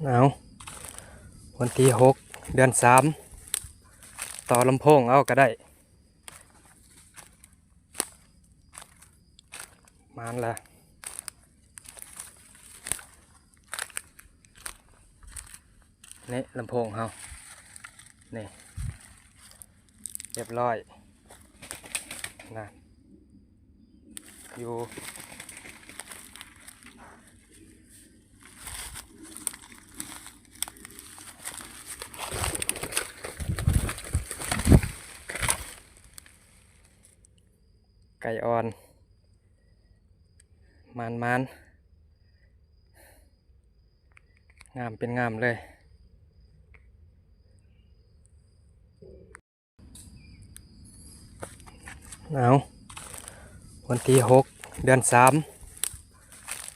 ເອົາ ວັນທີຫົກ ເດືອນສາມ ຕໍ່ລຳໂພງເອົາກະໄດ້ ມານລະ ນີ້ລຳໂພງເຮົາ ນີ້ ຮຽບຮ້ອຍ ນະ ຢູ່ ໄກ່ອ່ອນ ມານໆ ງາມເປັນງາມເລີຍ. ເອົາ ວັນທີຫົກ ເດືອນສາມ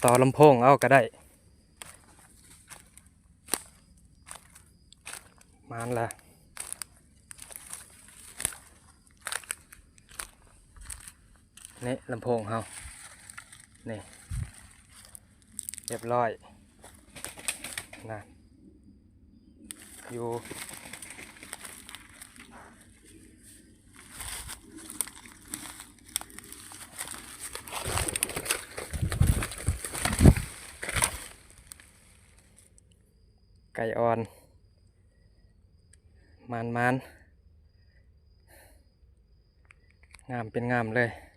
ຕໍ່ລຳໂພງເອົາກະໄດ້ ມານລະ ນີ້ລຳໂພງເຮົາ ນີ້ ຮຽບຮ້ອຍ ນະ ຢູ່ ໄກ່ອ່ອນ ມານໆ ງາມເປັນງາມເລີຍ.